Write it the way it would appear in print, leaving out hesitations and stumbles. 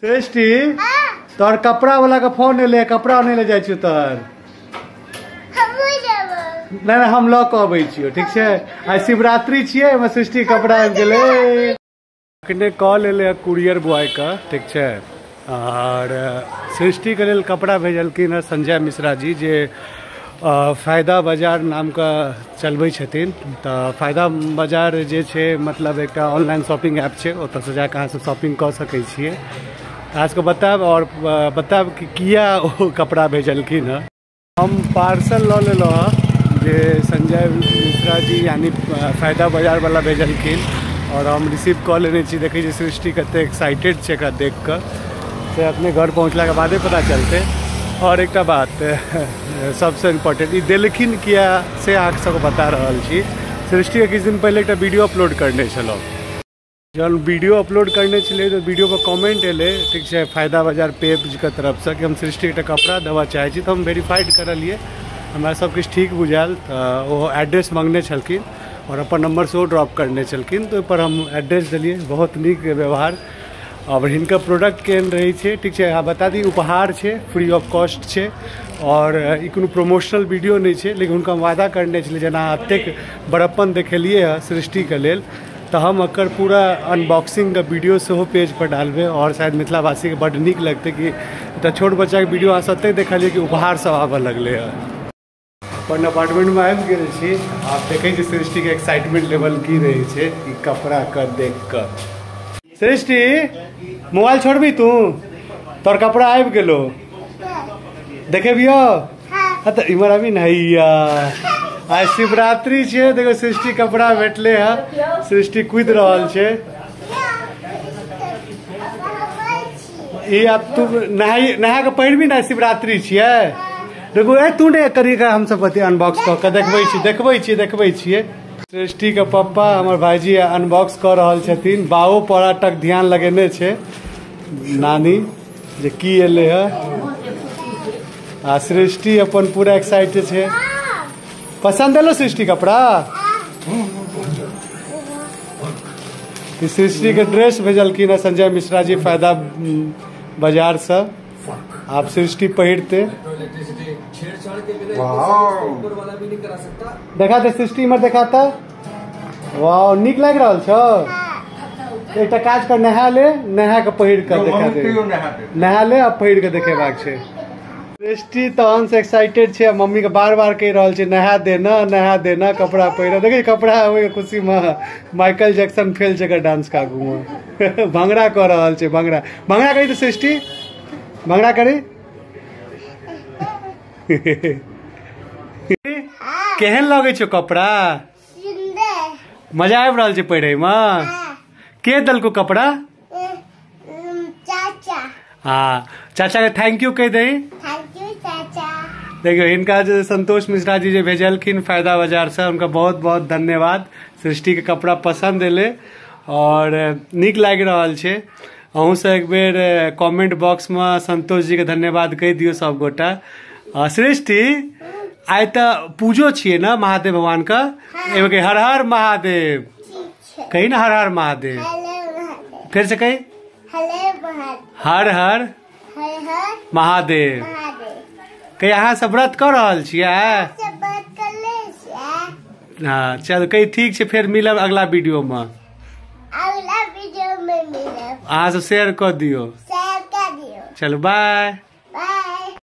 सृष्टि तोहर कपड़ा वाला के फोन एलै, कपड़ा आनै लए जाइ छियौ तोहर। नहि नहि हम लऽ कऽ अबै छियौ, ठीक छै? आइ शिवरात्रि छियै, एहिमे सृष्टि कपड़ा आबि गेलै। अखने कॉल एलै हँ कुरियर बॉय के, ठीक छै? और सृष्टि के लेल कपड़ा भेजलखिन हँ संजय मिश्रा जी, जे फायदा बाजार नामके चलबै छथिन। तऽ फायदा बाजार जे छै मतलब एकटा ऑनलाइन शॉपिंग ऐप छै, ओतऽसँ जाकऽ अहाँ सब शॉपिंग कऽ सकै छियै। अहाँ सबके बतायब और बतायब कि किया ओ कपड़ा भेजलखिन हँ। हम पार्सल लऽ लेलहुँ हँ जे संजय मिश्रा जी यानी फायदा बाजार वाला भेजलखिन, और हम रिसीव कऽ लेने छी। देखै छी सृष्टि कते एक्साइटेड छै एकरा देख कऽ, से अपने घर पहुँचलाके बादे पता चलतै। और एकटा बात सबसँ इम्पोर्टेंट, ई देलखिन किया से अहाँ सबके बता रहल छी। सृष्टिके किछु दिन पहिले एकटा वीडियो अपलोड करने छलहुँ, जहन वीडियो अपलोड करने छलियै तऽ वीडियो पर कमेंट एलै, ठीक छै, फायदा बाजार पेजके तरफसँ कि हम सृष्टिके एकटा कपड़ा देबऽ चाहै छी। तऽ हम वेरीफाइड करलियै, हमरा सब किछु ठीक बुझायल। तऽ ओ एड्रेस मङ्गने छलखिन और अपन नंबर सेहो ड्रॉप करने छलखिन, तऽ ओहिपर हम एड्रेस देलियै। बहुत नीक व्यवहार। अब हिनकर प्रोडक्ट केहन रहै छै, ठीक छै, अहाँ बता दी, उपहार छै, फ्री ऑफ कॉस्ट छै, और ई कोनो प्रमोशनल वीडियो नहि छै, लेकिन हुनका हम वादा करने छलियै जेना अहाँ एतेक बड़प्पन देखेलियै हँ सृष्टिके लेल, तऽ हम एकर पूरा अनबॉक्सिंगके वीडियो सेहो पेज पर डालबै, और शायद मिथिलावासीके बड्ड नीक लगतै कि एकटा छोट बच्चाके वीडियो अहाँ सब एतेक देखलियै कि उपहार सब आबऽ लगलै हँ। अपन अपार्टमेंटमे आबि गेल छी, आब देखै छी सृष्टिके एक्साइटमेंट लेवल की रहै छै ई कपड़ाके देख कऽ। सृष्टि मोबाइल छोड़बी तू? तोहर कपड़ा आबि गेलो, देखेबियो? हाँ तऽ इम्हर आबी ने। हैया आइ शिवरात्रि छै, देखो सृष्टि कपड़ा भेटले हँ, सृष्टि कूदि रहल छै। ई आब तू नहा कऽ पहिरबी ने, शिवरात्रि छियै। देखो ए तू नहि करी, हम सब अथी अनबॉक्स कऽ कऽ देखबै छी, देखबै छियै, देखबै छियै। सृष्टि के पप्पा हमर भाईजी अनबॉक्स कऽ रहल छथिन। बाओ पड़ा तक ध्यान लगेने छै नानी जे की एलै हँ, आ सृष्टि अपन पूरा एक्साइटेड छै। पसंद एलो सृष्टि कपड़ा? सृष्टि के ड्रेस भेजलखिन हँ संजय मिश्रा जी फायदा बाजार से, आप सृष्टि पहिरते। देखा दे सृष्टि, इम्हर देखाता। वाह नीक लागि रहल छौ। एकटा काज कर, नहा ले, नहा के पहिर के देखा दे, नहा ले आ पहिर के देखेबाक छै। सृष्टि तहन से एक्साइटेड छै, मम्मी के बार बार कहि रहल छै नहा दे ना, नहा दे ना, कपड़ा पहिर। देखै कपड़ा आबै के खुशी में माइकल जैक्सन फेल छै एकर डांस के आगू में। भंगड़ा कऽ रहल छै, भंगड़ा भंगड़ा करी तऽ सृष्टि भंगड़ा करी। केहन लगै छौ कपड़ा? मजा आबि रहल छै पहिरै में? के देलको कपड़ा? चाचा। हाँ चाचा के thank you कहि दही। देखियौ हिनका जे संतोष मिश्रा जी जे भेजलखिन फायदा बाजार से, हुनका बहुत बहुत धन्यवाद। सृष्टि के कपड़ा पसंद एलै और नीक लागि रहल छै। अहूँ से एक बेर कमेंट बॉक्स में संतोष जी के धन्यवाद कहि दियौ सब गोटा। सृष्टि आइ तऽ पूजो छियै ने महादेव भगवान के, एहिमे हर हर महादेव कही ना, हर हर महादेव, फिर से कही, हर हर महादेव। कही अहाँ सब व्रत कऽ रहल छियै? हाँ चल कही ठीक छै, फेर मिलब अगला वीडियो में। अहाँ सब शेयर कऽ दियौ। चलू बाय।